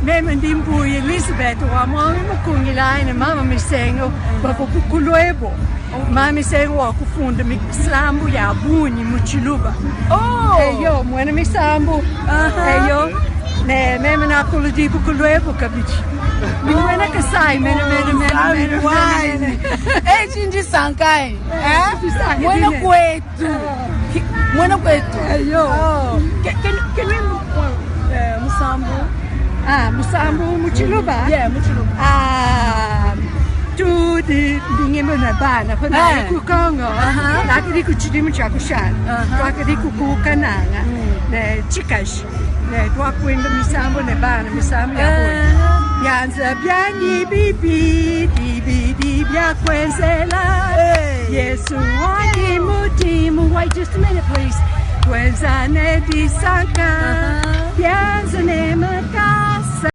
Meme ndi mbuyi Elizabeth wa mwami Mukungila ne mama Misengo bavua ku Luebo. Mama Misengo wakufunda misambu ya bungi mu Tshiluba. Oh. Eyo mwena misambu. Eyo ne meme nakula dibu ku Luebo kabidi. Ndi mwena Kasai mene mene mene mene mene mene. Etshi ndisanka eh? Ndisanka Mwena dine. kwetu. Mwena kwetu. Eyo. Oh. Can, can, can we musambu? Ah, musambu mu Tshiluba? Yeah, mu Tshiluba. Ah, tudi ndingimba na bana pa Eh. ku Congo. Nakadi ku tshidimu tshia kushala. Twakadi ku ku Kananga ne tshikashi. Ne twakuimba misambu ne bana misambu ya bungi. Byanza byanyi bibi dibidi byakwenzela. Yesu wanyi mudimu. Wait just a minute please. Twenza ne disanka. Byanza ne makanda.